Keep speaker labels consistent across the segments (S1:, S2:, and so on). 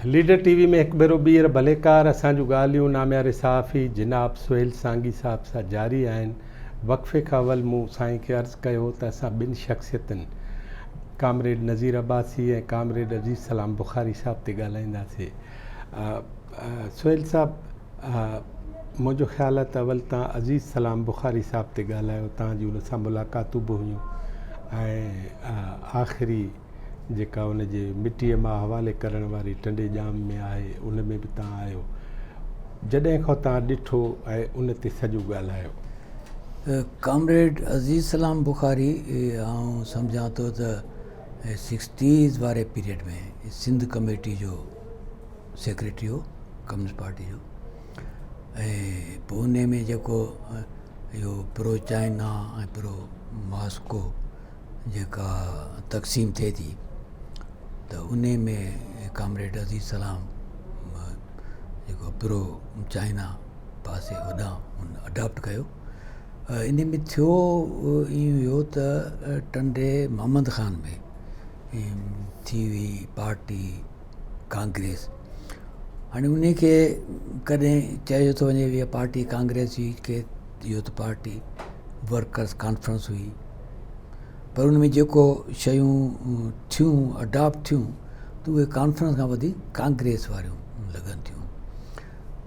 S1: Leader ٽي V ۾ هڪ ڀيرو ٻيهر ڀليڪار اسان جون ڳالهيون نامياري صحافي جناب سهيل سانگي صاحب سان جاري آهن وقفي کان اول مون سائين کي عرض ڪيو هو ته اسان ٻن شخصيتن ڪامريڊ نذير عباسي ۽ ڪامريڊ عزيز سلام بخاري صاحب تي ڳالهائينداسي سهيل صاحب منهنجو خيال آهي ته اول تان عزيز سلام بخاري صاحب تي ڳالهايو تان جي ان سان ملاقاتون به هيون ۽ آخري جيڪا ان جي مٽيء ماء حوالي ڪرڻ واري ٽنڊي ڄام ۾ آهي، ان ۾ به تان آيو. جڏهن کان تان ڏٺو ۽ ان تي سڄو ڳالهايو.
S2: ڪامريڊ عزيز سلام بخاري آئون سمجهان ٿو ته سڪسٽيز واري پيريڊ ۾ سنڌ ڪميٽي جو سيڪريٽري هو ڪميونسٽ پارٽي جو ۽ پوء ان ۾ جيڪو اهو پرو چائنا ۽ پرو ماسڪو جيڪا تقسيم ٿئي ٿي ته انهي ۾ ڪامريڊ عزيز سلام جيڪو پرو چائنا پاسي هوڏانهن هن اڊاپٽ ڪيو انهي ۾ ٿيو ائين هيو ته ٽنڊي محمد خان ۾ ٿي هئي پارٽي ڪانگريس هاڻي انهي کي ڪڏهن چيو ٿو وڃي اها پارٽي ڪانگريس هئي ڪي اهو ته پارٽي ورڪرس ڪانفرنس هئي پر ان ۾ جيڪو شيون ٿيون اڊاپٽ ٿيون ته اهي ڪانفرنس کان وڌيڪ ڪانگريس واريون لڳن ٿيون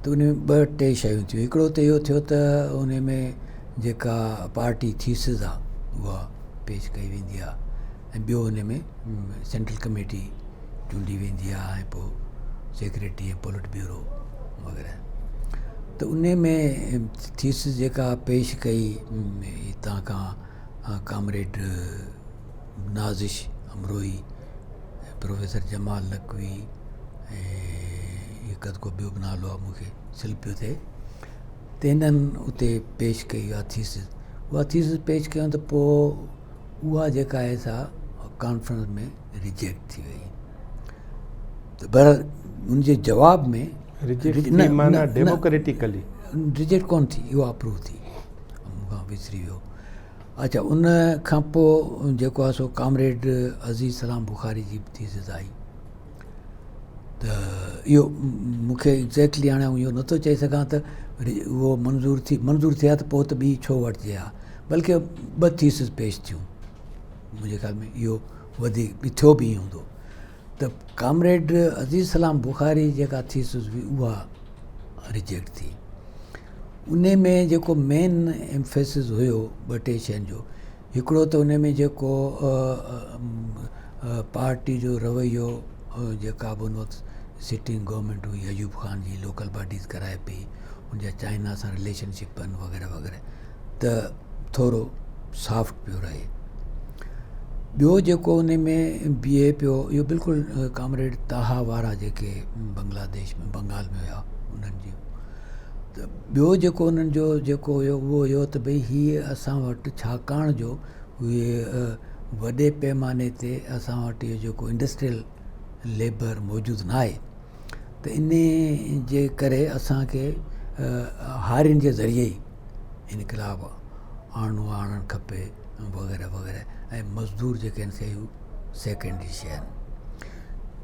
S2: ته ان ۾ ٻه ٽي شيون ٿيون هڪڙو ته اهو ٿيو ته ان ۾ جيڪا پارٽي ٿيسز آ اها پيش ڪئي ويندي آ ۽ ٻيو ان ۾ سينٽرل ڪميٽي چونڊي ويندي آ ۽ پوء سيڪريٽري ۽ پولٽ بيورو وغيره ته ان ۾ ٿيسز جيڪا پيش ڪئي هتان کان ڪامريڊ نازش امروهي پروفيسر جمال نقوي ۽ هڪ اڌ ڪو ٻيو به نالو آهي مون کي سلپ پيو ٿئي ته هنن اتي پيش ڪئي اها ٿيسز اها ٿيسز پيش ڪيون ته پوء اها جيڪا آهي سا ڪانفرنس ۾ ريجيڪٽ ٿي وئي ته بهرحال ان جي جواب ۾
S1: ريجيڪٽ ٿي معنيٰ ڊيموڪريٽيڪلي
S2: ريجيڪٽ ڪون ٿي اها اپروو ٿي مون کان وسري ويو اچھا ان کان پوء جيڪو آهي سو ڪامريڊ عزيز سلام بخاري جي به ٿيسز آئي ته اهو مون کي ايگزيڪٽلي هاڻي آئون اهو نٿو چئي سگهان ته اهو منظور ٿي منظور ٿئي ها ته پوء ته ٻي ڇو وٺجي ها بلڪه ٻه ٿيسز پيش ٿيون منهنجي خيال ۾ اهو وڌيڪ ٿيو به ائين هوندو ته ڪامريڊ عزيز سلام بخاري جيڪا ٿيسز هئي اها ريجيڪٽ ٿي ان ۾ جيڪو مين ايمفيسز هيو ٻه ٽي شين جو هڪڙو ته ان ۾ جيڪو پارٽي جو رويو جيڪا به ان وقت سٽنگ گورنمينٽ هئي ايوب خان جي لوڪل باڊيز ڪرائي پئي ان جا چائنا سان رليشن شپ آهن وغيره وغيره ته ٿورو سافٽ پيو رهي ٻيو جيڪو ان ۾ بيهي پيو اهو بلڪل ڪامريڊ طاها وارا جيڪي بنگلاديش ۾ بنگال ۾ هيا انهن جي ته ٻيو جيڪو انهن جو جيڪو هيو اهو هيو ته ڀئي هي اسان وٽ ڇاڪاڻ جو اهي وڏي پيماني تي اسان وٽ اهو جيڪو انڊسٽريل ليبر موجود نه آهي ته ان جي ڪري اسانکي هارين جي ذريعي ئي انقلاب آڻڻو آڻڻ کپي وغيره وغيره ۽ مزدور جيڪي آهن سي سيڪنڊري شيء آهن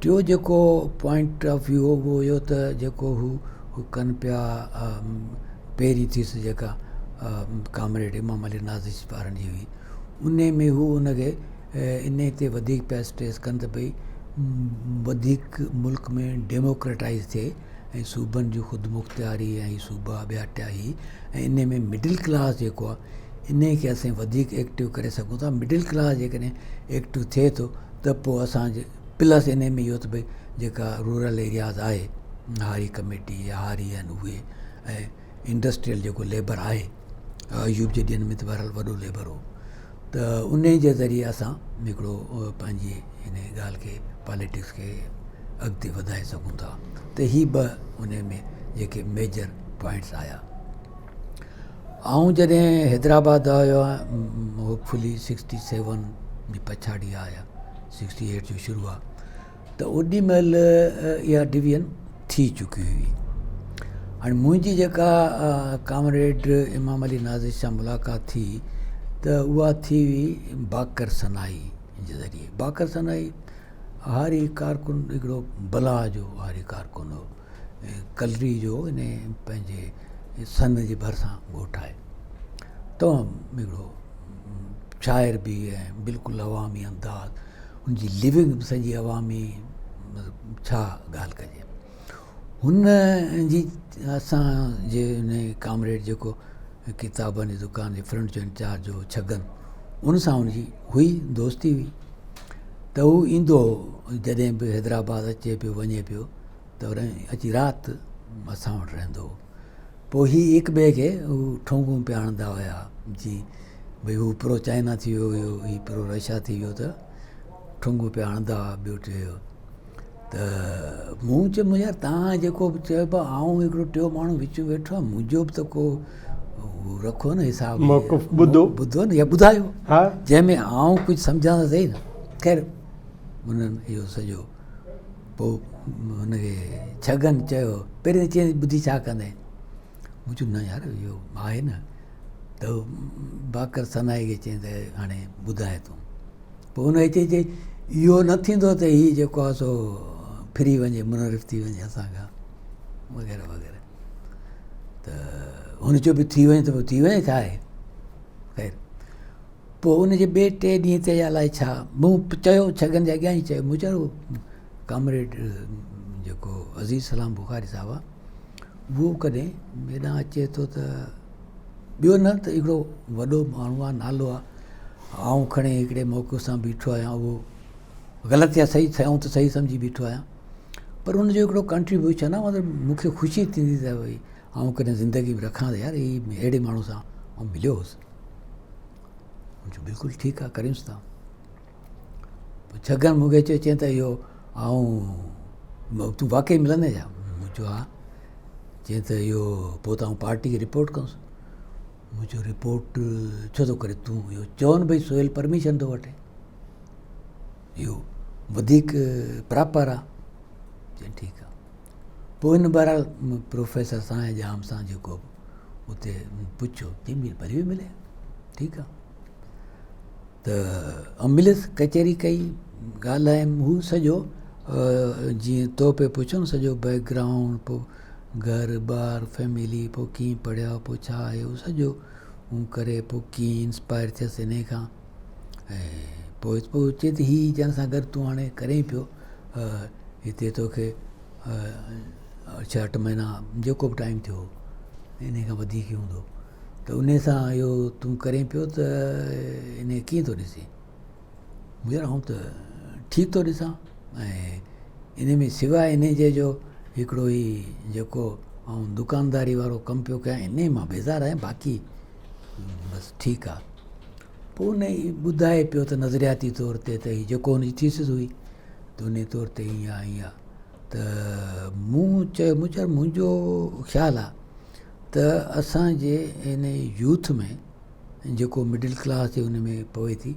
S2: ٽيو جيڪو پوائنٽ آف ويو هو اهو هيو ته جيڪو هو هو ڪن پيا پهرين ٿيس جيڪا ڪامريڊ امام علي نازش وارن جي هئي ان ۾ هو ان کي ان تي وڌيڪ پيا اسٽريس ڪن ته ڀئي وڌيڪ ملڪ ۾ ڊيموڪريٽائز ٿئي ۽ صوبن جي خود مختياري ۽ صوبا ٻيا ٽيا هي ۽ ان ۾ مڊل ڪلاس جيڪو آهي ان کي اسين وڌيڪ ايڪٽو ڪري سگهون ٿا مڊل ڪلاس جيڪڏهن ايڪٽو ٿئي ٿو ته پوء اسانجي پلس ان ۾ اهو ته ڀئي جيڪا رورل ايرياز آهي هاري ڪميٽي يا هاري آهن اهي ۽ انڊسٽريل جيڪو ليبر آهي ايوب جي ڏينهن ۾ ته بهرحال وڏو ليبر هو ته ان جي ذريعي اسان هڪڙو پنهنجي هن ڳالهه کي پاليٽڪس کي اڳتي وڌائي سگهون ٿا ته هي ٻه ان ۾ جيڪي ميجر پوائنٽس آيا آئون جڏهن حيدرآباد آيو آهيان هوپ فلي سڪسٽي سيون جي پڇاڙي آيا سڪسٽي ايٽ جو شروع آ ته اوڏي مهل اها ڊويزن ٿي چڪي هئي هاڻي منهنجي جيڪا ڪامريڊ امام علي نازش سان ملاقات ٿي ته اها ٿي هئي باقر ثنائي جي ذريعي باقر ثنائي هاري ڪارڪن هڪڙو بلا جو هاري ڪارڪن هو. ڪلري جو ان پنهنجي سن جي ڀرسان ڳوٺ آهي. تمام هڪڙو شاعر به ۽ بلڪل عوامي انداز، ان جي لونگ به سڄي عوامي، مطلب ڇا ڳالهه ڪجي. هن جي اسان جي ان ڪامريڊ جيڪو ڪتابن جي دڪان جي فرنٽ جو انچارج هو ڇگن، ان سان هن جي هئي دوستي هئي ته هو ايندو هو جڏهن به حيدرآباد اچي پيو وڃي پيو ته اچي رات اسان وٽ رهندو هو. پوء هي هڪ ٻئي کي هو ٺونگون پيا هڻندا هيا جي ڀئي هو پرو چائنا ٿي ويو هيو هي پرو رشيا ٿي ويو ته ٺونگون پيا هڻندا هئا ٻيو ٽيو ته مون چيو يار تان جيڪو به چئبو آئون هڪڙو ٽيو ماڻهو وچ ۾ ويٺو آهيان منهنجو به ته ڪو رکو نه حساب
S1: موقف ٻڌو
S2: ٻڌو نه يا ٻڌايو ها جنهن ۾ آئون ڪجهه سمجهان ته صحيح نه. خير انهن اهو سڄو پوء هن کي ڇگن چيو، پهرين ته چيائين ٻڌي ڇا ڪندين؟ مون چيو نه يار اهو آهي نه ته باقر ثنائي کي چيائين ته هاڻي ٻڌاء تون. پوء هن کي چئي اهو نه ٿيندو ته هي جيڪو آهي سو ڦري وڃي منحرف ٿي وڃي اسان کان وغيره وغيره. ته هن چيو به ٿي وڃي ته پوء ٿي وڃي ڇا آهي. خير پوء ان جي ٻئي ٽئين ڏينهن تي الائي ڇا مون چيو ڇگن جي اڳيان ئي چيو مون چيو ڪامريڊ جيڪو عزيز سلام بخاري صاحب آ اهو ڪڏهن هيڏانهن اچي ٿو ته ٻيو نه ته هڪڙو وڏو ماڻهو آ نالو آ آئون کڻي هڪڙي موقف سان بيٺو آهيان اهو غلط يا صحيح آئون ته صحيح سمجهي بيٺو آهيان پر ان جو هڪڙو ڪنٽريبيوشن آ مطلب مون کي خوشي ٿيندي ته ڀئي آئون ڪڏهن زندگي ۾ رکان ته يار هي اهڙي ماڻهو سان آئون مليو هوس. مون چيو بلڪل ٺيڪ آ ڪريونس ٿا. پوء ڇگن مون کي چيو چين ته اهو آئون تون واقعي ملندين ڇا؟ مون چيو ها. چين ته اهو پوء ته آئون پارٽي کي رپورٽ ڪندس. مون چيو رپورٽ ڇو ٿو ڪري تون اهو چئو نه ڀئي سهيل پرميشن ٿو وٺي اهو وڌيڪ پراپر آ. چين ٺيڪ آ. پوء هن بهرحال پروفيسر سان يا ڄام سان جيڪو به اتي پڇيو چي مير ڀلي به ملي ٺيڪ آ ته مليس ڪچهري ڪئي ڳالهايم هو سڄو جيئن تو پئي پڇيو نه سڄو بيڪ گرائونڊ پوء گهر ٻار فيملي پوء ڪيئن پڙهيا پوء ڇا آهي اهو سڄو هو ڪري پوء ڪيئن انسپائر ٿيس انهي کان ۽ پوء پوء چئي ته هي جنهن سان گڏ تون هاڻي ڪرين پيو هتي توکي ڇهه اٺ مهينا جيڪو به ٽائيم ٿيو ان کان وڌيڪ ئي هوندو ته ان سان اهو تون ڪرين پيو ته ان کي ڪيئن ٿو ڏسين يار آئون ته ٺيڪ ٿو ڏسان ۽ ان ۾ سواء ان جي جو هڪڙو هي جيڪو آئون دڪانداري وارو ڪم پيو ڪيان ان مان بيزار آهيان باقي بس ٺيڪ آهي پوء ان ٻڌائي پيو ته نظرياتي طور تي ته هي جيڪو هن جي ٿيسز هئي ته ان طور تي ائين آ ائين آ ته مون چيو مون چيو منهنجو خيال آ ته اسانجي ان يوٿ ۾ جيڪو مڊل ڪلاس جي ان ۾ پوي ٿي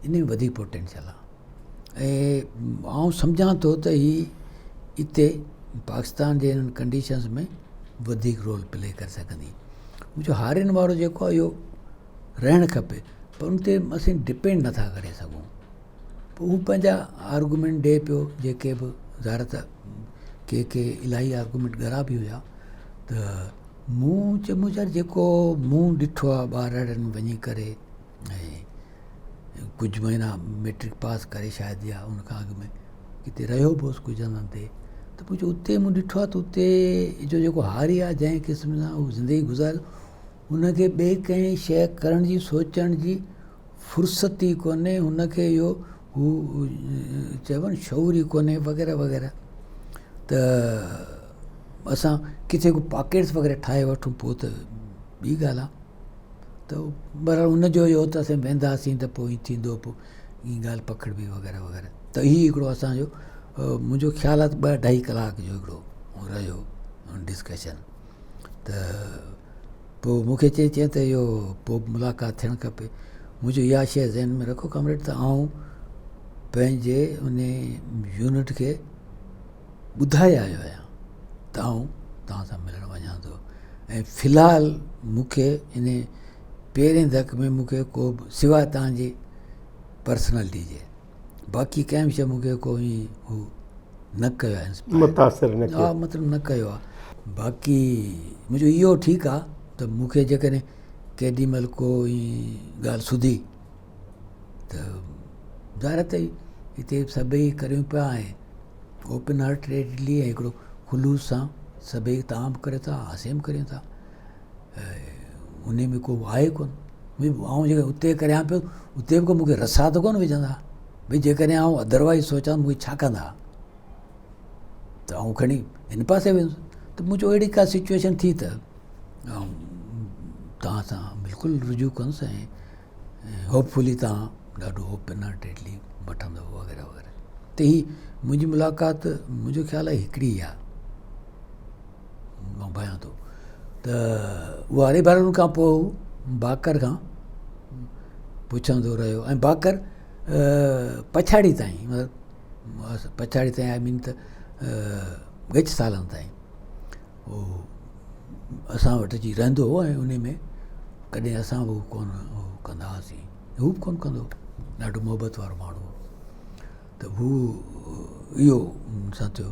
S2: ان ۾ وڌيڪ پوٽينشل آ ۽ آئون سمجهان ٿو ته هي اتي پاڪستان جي انهن ڪنڊيشنز ۾ وڌيڪ رول پلي ڪري سگهندي. مون چيو هارين وارو جيڪو آهي اهو رهڻ کپي پر ان تي اسين ڊپينڊ نٿا ڪري سگهون. پوء هو پنهنجا آرگومينٽ ڏئي پيو جيڪي به ظاهر ته ڪي ڪي الاهي آرگومينٽ ڳرا به هيا ته مون چيو مون چيو جيڪو مون ڏٺو آهي ٻارڙن وڃي ڪري ۽ ڪجهه مهينا ميٽرڪ پاس ڪري شايد يا ان کان اڳ ۾ ڪٿي رهيو به هوس ڪجهه هنڌن تي ته پوء اتي مون ڏٺو آهي ته اتي جو جيڪو هاري آهي جنهن قسم سان هو زندگي گذاري هن کي ٻئي ڪنهن شيء ڪرڻ جي سوچڻ جي فرصت ئي ڪونهي هن کي اهو هو چئبو نه شعور ئي ڪونهي وغيره وغيره ته اسان ڪٿي ڪو پاڪيٽس وغيره ٺاهي وٺون پوء ته ٻي ڳالهه آهي ته بهرحال ان جو اهو ته اسين وينداسين ته پوء ائين ٿيندو پوء ائين ڳالهه پکڙبي وغيره وغيره ته هي هڪڙو اسانجو منهنجو خيال آهي ته ٻه اڍائي ڪلاڪ جو هڪڙو رهيو ڊسڪشن ته پوء مون کي چئي چئي ته اهو پوء ملاقات ٿيڻ کپي. مون چيو اها شيء ذهن ۾ رکو ڪامريڊ ته آئون پنهنجي ان يونٽ کي ٻڌائي آيو آهيان ته آئون توهان سان ملڻ وڃان ٿو ۽ في الحال مون کي ان پهرين ڌڪ ۾ مون کي ڪو به سواء توهان جي پرسنلٽي جي. باقي ڪنهن به شيء مون کي ڪو ائين هو نه ڪيو آهي انسپائر
S1: متاثر نه ڪيو
S2: ها مطلب نه ڪيو آهي باقي منهنجو اهو ٺيڪ آهي ته مون کي جيڪڏهن ڪيڏي مهل ڪو ائين ڳالهه سڌي ته ظاهر ته هتي سڀئي ڪريون پيا ۽ اوپن هارٽيڊلي ۽ هڪڙو خلوص سان سڀئي توهان به ڪريو ٿا اسين به ڪريون ٿا ان ۾ ڪو آهي ڪونه آئون جيڪڏهن اتي ڪريان پيو اتي به ڪو مونکي رسا ته ڪونه وجهندا ڀئي جيڪڏهن آئون ادروائز سوچان مونکي ڇا ڪندا ته آئون کڻي هن پاسي ويندس ته منهنجو اهڙي ڪا سچويشن ٿي ته آئون توهان سان بلڪل رجوع ڪندس ۽ هوپ فلي توهان ڏاڍو اوپن هارٽيڊلي وٺندو وغيره وغيره ته هي منهنجي ملاقات منهنجو خيال آهي هڪڙي ئي آهي مان ڀانيان ٿو ته اها هري ڀرن کان پوء باقر کان پڇندو رهيو ۽ باقر پڇاڙي تائين مطلب پڇاڙي تائين آئي مين ته ڳچ سالن تائين هو اسان وٽ اچي رهندو هو ۽ ان ۾ ڪڏهن اسان به ڪونه ڪندا هئاسين هو به ڪونه ڪندو هو ڏاڍو محبت وارو ماڻهو هو ته هو اهو مون سان ٿيو.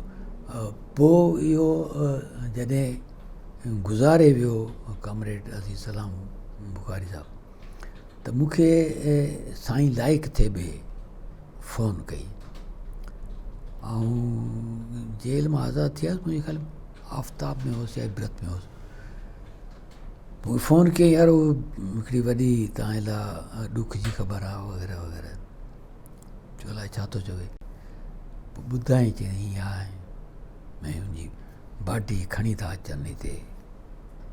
S2: پوء اهو جڏهن گذاري ويو ڪامريڊ عزيز سلام بخاري صاحب ته مون کي سائين لائق ٿيٻي فون ڪئي. آئون جيل مان آزاد ٿيس منهنجي خيال ۾ آفتاب ۾ هوس يا عبرت ۾ هوس. مون کي فون ڪيائين يار هڪڙي وڏي تنهنجي لاء ڏک جي خبر آهي وغيره وغيره. چيو الائي ڇا ٿو چوي. پوء ٻڌائين چيائين هيئن آهي ۽ هن جي باڊي کڻي ٿا اچن هتي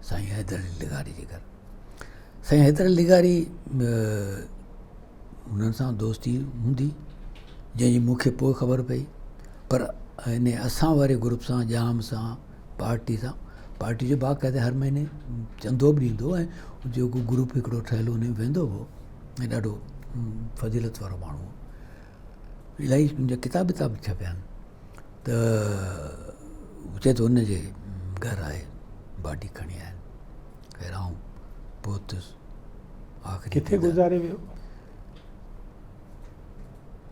S2: سائين حيدر علي لغاري جي گهر. سائين حيدر علي لغاري هنن سان دوستي هوندي جنهن جي مون کي پوء خبر پئي پر ان اسان واري گروپ سان ڄام سان پارٽي سان پارٽي جو باقاعده هر مهيني چندو به ڏيندو ۽ جيڪو گروپ هڪڙو ٺهيل ان ۾ ويندو هو ۽ ڏاڍو فضيلت وارو ماڻهو هو الاهي ان جا ڪتاب وتاب به ڇپيا آهن ته چئي ٿو ان جي گهر آهي باڊي کڻي آيا آهن خير آئون پهتس آخري
S1: ڪٿي گذاري ويو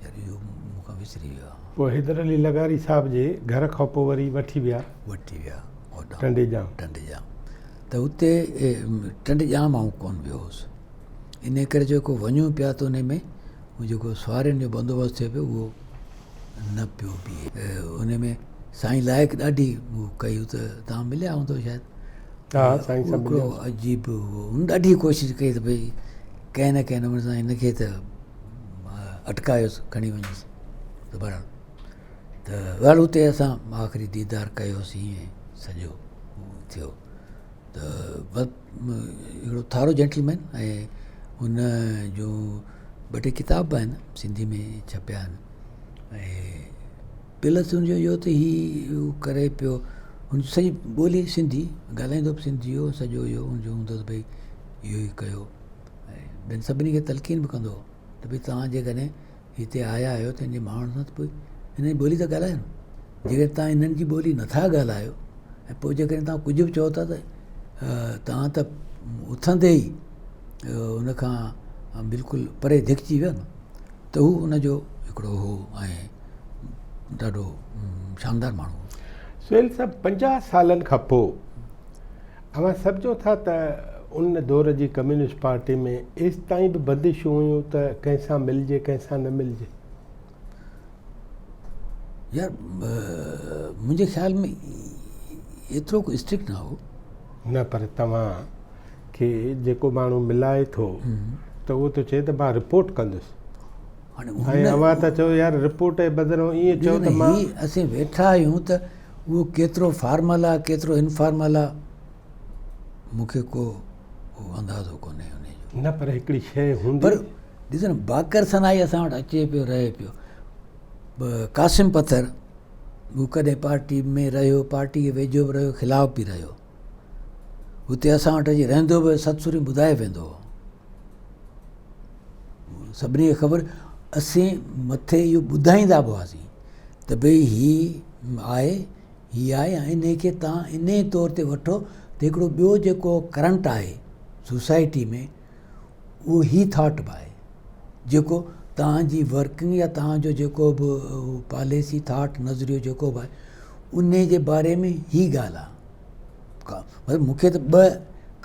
S2: يار اهو مون کان وسري ويو آهي.
S1: پوء حيدر علي لغاري صاحب جي گهر کان پوء وري وٺي ويا.
S2: وٺي ويا هوڏانهن.
S1: ٽنڊي ڄام.
S2: ٽنڊي ڄام ته اتي ٽنڊي ڄام آئون ڪونه ويو هوس انهي ڪري جيڪو وڃون پيا ته انهي ۾ جيڪو سوارين جو بندوبست ٿئي پيو اهو نه پيو بيهي. انهي ۾ سائين لائق ڏاڍي ڪئي ته توهان مليا هوندو شايد.
S1: ها سائين سان مليا.
S2: عجيب هن ڏاڍي ڪوشش ڪئي ته ڀئي ڪنهن نه ڪنهن نموني سان هن کي ته اٽڪايوس کڻي وڃوس ته بهرحال ته بهرحال اتي اسان آخري ديدار ڪيوسين ۽ سڄو ٿيو ته بس هڪڙو ٿارو جينٽلمين ۽ هن جو ٻه ٽي ڪتاب به آهن سنڌي ۾ ڇپيا آهن ۽ پلس هن جو اهو ته هي ڪري پيو هن جي سڄي ٻولي سنڌي ڳالهائيندو به سنڌي هو سڄو اهو هن جو هوندو ته ڀئي اهو ئي ڪيو ۽ ٻين سڀني کي تلقين به ڪندو هو ته ڀئي توهان جيڪڏهن هتي آيا آهيو ته هن جي ماڻهن سان ته پوء هن جي ٻولي ته ڳالهايو نه جيڪڏهن توهان هنن جي ٻولي نٿا ڳالهايو ۽ پوء جيڪڏهن توهان ڪجهه به چئو ٿا ته توهان ته اٿندي ئي ان کان بلڪل پري ڌڪجي ويو نه ته هو ان جو هڪڙو هو ۽ ڏاڍو شاندار ماڻهو هو.
S1: سهيل صاحب 50 سالن کان پوء اوهان سمجهو ٿا ته ان دور جي ڪميونسٽ پارٽي ۾ ايستائين به بندشون هيون ته ڪنهن سان ملجي ڪنهن سان نه ملجي؟
S2: يار منهنجي خيال ۾ ايترو ڪو اسٽرڪٽ نه هو.
S1: نه پر توهان کي جيڪو ماڻهو ملائي ٿو ته اهو ٿو چئي ته مان رپورٽ ڪندس ۽ اوهان ٿا چئو يار رپورٽ جي بدران ائين چئو ته مان.
S2: هي اسين ويٺا آهيون ته اهو ڪيترو فارمل آهي ڪيترو انفارمل آهي مون کي ڪو اندازو ڪونهي ان جو.
S1: نه پر هڪڙي شيء هوندي.
S2: پر ڏس نه باقر ثنائي اسان وٽ اچي پيو رهي پيو قاسم پٿر هو ڪڏهن پارٽي ۾ رهيو پارٽي کي ويجهو به رهيو خلاف به رهيو هتي اسان وٽ اچي رهندو به ست سريون ٻڌائي ويندو هو سڀني کي خبر اسين مٿي اهو ٻڌائيندا به هئاسين ته ڀئي هي آهي هي آهي ۽ انهي کي تان انهي طور تي وٺو ته هڪڙو ٻيو جيڪو ڪرنٽ آهي سوسائٽي ۾ اهو هي ٿاٽ به آهي جيڪو توهان جي ورڪنگ يا توهان جو جيڪو به پاليسي ٿاٽ نظريو جيڪو به آهي ان جي باري ۾ هي ڳالهه آهي مطلب مون کي ته ٻه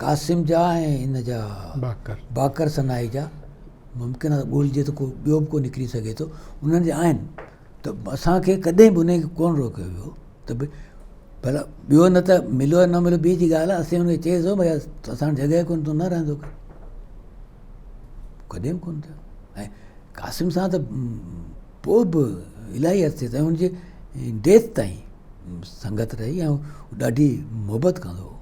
S2: قاسم جا ۽ ان جا
S1: باقر
S2: باقر سنائي جا ممڪن آهي ڳولجي ته ڪو ٻيو به ڪو نڪري سگهي ٿو انهن جا آهن ته اسان کي ڪڏهن به ان کي ڪونه روڪيو ويو ته به ڀلا ٻيو نه ته مليو نه مليو ٻي جي ڳالهه آهي اسين ان کي چيس ڀئي اسان وٽ جڳهه ڪونه تون نه رهندو ڪر ڪڏهن به ڪونه ٿيو ۽ قاسم سان ته پوء به الاهي عرصي تائين هن جي ڊيٿ تائين سنگت رهي ۽ ڏاڍي محبت ڪندو هو.